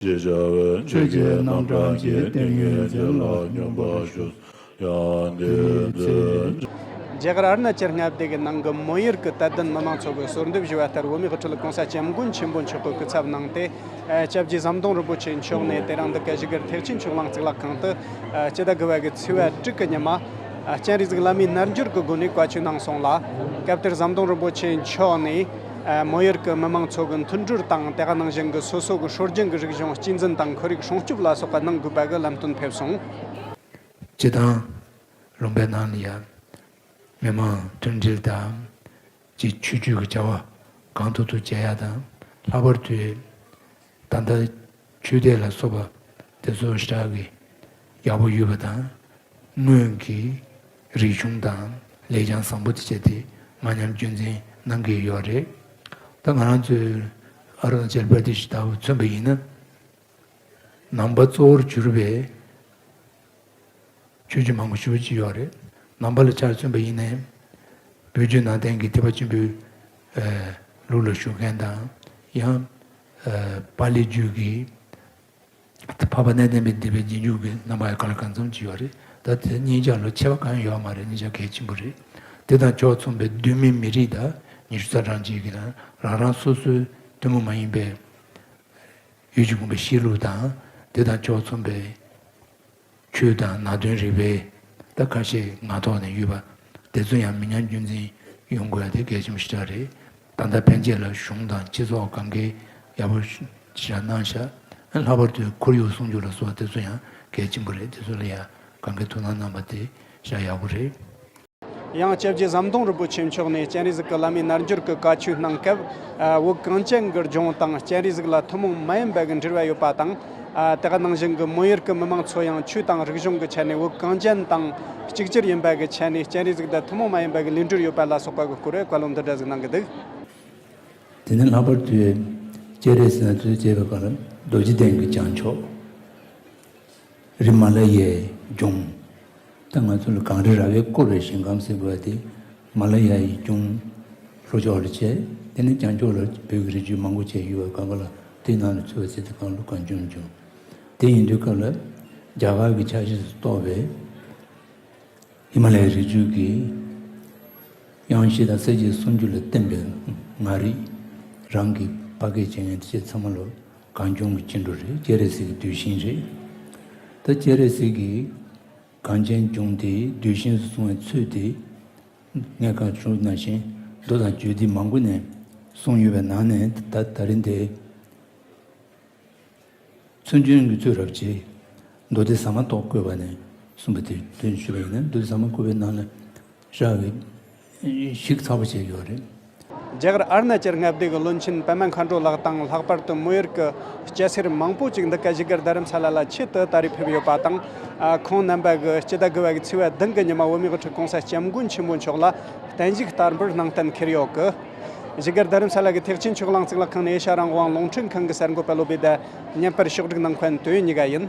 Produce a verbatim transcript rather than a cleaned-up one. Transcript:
ཞེས་བྱ་བའི་ཆོས་ཀྱི་རྣམ་གྲངས་ཀྱི་ཏིང་ངེ་འཛིན་ལ་སྙོམས་པར་ཞུགས། ཡང་དེའི་ཚེ། རྒྱ་གར་ཨ་རུ་ན་ཅལ་མངའ་སྡེ་གི་ནང་གི་མོན་ཡུལ་གི་དད་ལྡན་མི་མང་ཚོ་གི་གསོལ་འདེབས་ཞུ་བ་ལྟར། བོད་མིའི་དབུ་ཁྲིད་༸གོང་ས་༸སྐྱབས་མགོན་ཆེན་པོ་མཆོག་གི་སྐུ་ཚབ་གནང་སྟེ། ཨ། སྐྱབས་རྗེ་ཟམ་གདོང་རིན་པོ་ཆེ་མཆོག་ནས་དེ་རིང་འདི་ག་བཞུགས་སྒར་ཐེག་ཆེན་ཆོས་གླིང་གཙུག་ལག་ཁང་དུ། ཨ། སྤྱི་ཟླ་དགུ་པ་གི་ཚེས་པ་དྲུག་གི་ཉི་མ། ཨ། སྤྱན་རས་གཟིགས་བླ་མའི་རྣལ་འབྱོར་གྱི་སྒོ་ནས་བཀའ་ཆོས་གནང་སོང་ལ། སྐབས་དེར་ཟམ་གདོང་རིན་པོ་ཆེ་མཆོག་ནས། ཨ། མོན་ཡུལ་གྱི་མི་མང་ཚོ་གི་མཐུན་སྒྲིལ་དང་། དེ་ག་ནང་བཞིན་གྱི་སོ་སོ་གི་སྲོལ་རྒྱུན་གྱི་རིག་གཞུང་གཅེས་འཛིན་དང་ཁོར་ཡུག་སྲུང་སྐྱོབ་ལ་སོགས་པ་གནང་དགོས་པ་གི་ལམ་སྟོན་ཕེབས་སོང་། སྤྱི་དང་། ལུང་པའི་ནང་ལ་ཡང་མི་མང་མཐུན་སྒྲིལ་དང་། ཅིག་ཆོས་བརྒྱུད་ཀྱི་བྱ་བ་གང་ཐུབ་ཐུབ་བྱེད་ཡ་དང་། ལྷག་པར་དུ་ད་ལྟ་ཆོས་དད་ལ་སོགས་པ་དེ་ཚོ་ཞེ་དྲག་གི་ཡག་པོ་ཡོད་པ་དང་། སྔོན་གྱི་རིག་གཞུང་དང་ལེགས་བྱང་བཟང་པོ་དེ་བྱས་ཏེ་མ་ཉམས་རྒྱུན་འཛིན་གནང་གི་ཡོད་རེད། ད་ང་རང་ཚོའི་ཨ་རུ་ན་ཅལ་པར་དེ་ཞེ་དྲག་མཚོན་པ་ཡིན་ན། ནང་པ་གཙོ་བོར་གྱུར་པའི་ཆོས་བརྒྱུད་མང་པོ་ཞེ་པོ་ཅིག་ཡོད་རེད། ནང་པ་ལ་ཆ་མཚོན་པ་ཡིན་ནའི། བོད་བརྒྱུད་ནང་བསྟན་གྱི་ཐེག་པ་ཆེན་པོའི་ཨ་ལུགས་ལ་ཞུགས་མཁན་དང་། ཡང་ཨ་པཱ་ལི་བརྒྱུད་ཀྱི་འཕགས་པ་གནས་བརྟན་པའི་སྡེ་པའི་རྗེས་འཇུག་གི་རྣམ་པ་ཡང་གང་ལ་གང་འཚམ་ཅིག་ཡོད་རེད། ད་དེ་གཉིས་ཆ་ལ་ཁྱད་པར་གང་ཡང་ཡོད་མ་རེད། གཉིས་ཆ་གལ་ཆེན་པོ་རེད། དེ་དང་ཕྱོགས་མཚུངས་པའི་གདོད་མའི་མི་རིགས་དང་ཉི་ཤུ་རྩ་གྲངས་ཅིག་གིས་རང་རང་སོ་སོའི་ཐུན་མོང་མ་ཡིན་པའི་ཡུལ་གྱི་བུམ་པའི་གཤིས་ལུགས་དང་། དེ་དང་ཕྱོགས་མཚུངས་པའི་ཆོས་དང་ནང་དོན་རིག་པའི་ད་ཁ་ཤས་ངག་ཐོག་ནས་ཡོད་པ་དེ་ཚོ་ཡང་མི་ཉམས་རྒྱུན་འཛིན་ཡོང་དགོས་ཡ་དེ་གལ་ཆེན་པོ་ཞེ་དྲག་རེད། ད་ལྟ་ཕན་ཆད་ལ་གཞུང་དང་སྤྱི་ཚོགས་གང་གའི་ཡག་པོ་ཞེ་དྲག་གནང་ཤག་ལྷག་པར་དུ་ཁོར་ཡུག་སྲུང་སྐྱོབ་ལ་སོགས་པ་དེ་ཚོ་ཡང་གལ་ཆེན་པོ་རེད། དེ་ཚོ་ལ་ཡང་གང་གའི་ཐུགས་སྣང་གནང་བ་དེ་ཞེ་དྲག་ཡག་པོ་རེད། ཡང་སྐྱབས་རྗེ་ཟམ་གདོང་རིན་པོ་ཆེ་མཆོག་ནས་སྤྱན་རས་གཟིགས་ཀྱི་བླ་མའི་རྣལ་འབྱོར་གྱི་བཀའ་ཆོས་གནང་སྐབས། ཨ། བོད་གངས་ཅན་གྱི་ལྗོངས་དང་སྤྱན་རས་གཟིགས་ལ་ཐུན་མོང་མ་ཡིན་པ་གི་འབྲེལ་བ་ཡོད་པ་དང་། ཨ། དེ་ག་ནང་བཞིན་གྱི་མོན་ཡུལ་གྱི་མི་མང་ཚོ་ཡང་ཆོས་དང་རིག་གཞུང་གི་ཆ་ནས་བོད་གངས་ཅན་དང་གཅིག་གྱུར་ཡིན་པ་གི་ཆ་ནས་སྤྱན་རས་གཟིགས་དང་ཐུན་མོང་མ་ཡིན་པ་གི་ལས་འབྲེལ་ཡོད་པ་ལ་སོགས་པ་གི་སྐོར་བཀའ་སློབ་འདི་འདྲ་ཟིག་གནང་གི་འདུག་དེ་ནས་ལྷག་པར་དུ་སྤྱན་རས་གཟིགས་ན་ཚོས་བྱས་པའི་སྐབས་ལ་རྡོ་རྗེ་གདན་གྱི་བྱང་ཕྱོགས། རི་མ་ལ་ཡའི་ལྗོངས། ད་ང་ཚོ་ལ་གངས་རི་ར་བས་བསྐོར་བའི་ཞིང་ཁམས་ཟེར་དགོས་པ་དེ། མ་ལ་ཡའི་ལྗོངས་ལྷོ་ཕྱོགས་ལ་བྱས། དེ་ནས་བྱང་ཕྱོགས་ལ་བོད་ཀྱི་རི་རྒྱུད་མང་པོ་བྱས་ཡོད་པའི་སྐབས་ལ། དེའི་ནང་ལ་ཚུད་པ་ཟེར་དེ་གངས་ལུ་གངས་ལྗོངས་ལྗོངས། དེ་ཡིན་དུས་སྐབས་ལ་རྒྱ་གར་གྱི་ཆ་ཤས་སུ་གཏོགས་པའི་ཧི་མ་ལ་ཡའི་རི་རྒྱུད་ཀྱི་དབྱངས་བཞི་དང་སྲས་བཅས་སུམ་ཅུ་ལ་བརྟེན་པའི་མངའ་རིས། རང་གི་ཕ་སྐད་བྱེད་མཁན་དེ་ཚོ་ཚང་མ་ལོ་གངས་ལྗོངས་ཀྱི་སྐྱེ་འགྲོ་རེད། སྤྱན་རས་གཟིགས་ཀྱི་གདུལ་ཞིང་རེད། ད་སྤྱན་རས་གཟིགས་ཀྱི་གངས་ཅན་ལྗོངས་དེ་གདུལ་ཞིང་དུ་སོང་བའི་ཚུལ་དེ། སྔར་གང་ཞུས་ནང་བཞིན་མདོ་དང་རྒྱུད་སྡེ་མང་པོ་ནས་གསུངས་ཡོད་པའི་ནང་ནས། ད་ད་རིང་དེ། ཚུལ་ཁྲིམས་ཀྱི་ཚུལ་རབ་བྱེད། མདོ་སྡེ་ཟ་མ་ཏོག་བཀོད་པ་ནས་གསུངས་པ་དེ་དོན་ཞུས་པ་ཡིན་ན། མདོ་སྡེ་ཟ་མ་བཀོད་པའི་ནང་ལ་ཞེ་དྲག་གི་ཞིབ་ཚགས་པོ་བྱས་ཡོད་རེད། རྒྱ་གར་ཨ་རུ་ན་ཅལ་མངའ་སྡེ་གི་བློན་ཆེན་པད་མ་མཁའ་འགྲོ་ལགས་དང་། ལྷག་པར་དུ་མོན་ཡུལ་གྱི་སྐྱ་སེར་མང་པོ་ཅིག་འདི་ག་བཞུགས་སྒར་རྡ་རམ་ས་ལ་ལ་ཆེད་དུ་ད་རེས་ཕེབས་ཡོད་པ་དང་། ཨ། ཁོང་རྣམ་པ་གིས་སྤྱི་ཟླ་དགུ་པ་གི་ཚེས་པ་བདུན་གི་ཉི་མ་བོད་མིའི་དབུ་ཁྲིད་༸གོང་ས་༸སྐྱབས་མགོན་ཆེན་པོ་མཆོག་ལ་བརྟན་བཞུགས་བསྟར་འབུལ་གནང་གཏན་འཁེལ་ཡོད་གི། བཞུགས་སྒར་རྡ་རམ་ས་ལ་གི་ཐེག་ཆེན་ཆོས་གླིང་གཙུག་ལག་ཁང་ནས་ཨེ་ཤ་རང་དབང་རླུང་འཕྲིན་ཁང་གི་གསར་འགོད་པ་བློ་བྷེ་དཱ་བརྙན་པར་ཕྱོགས་སྒྲིག་གནང་མཁན་དོན་གཉིས་ཀ་ཡིན།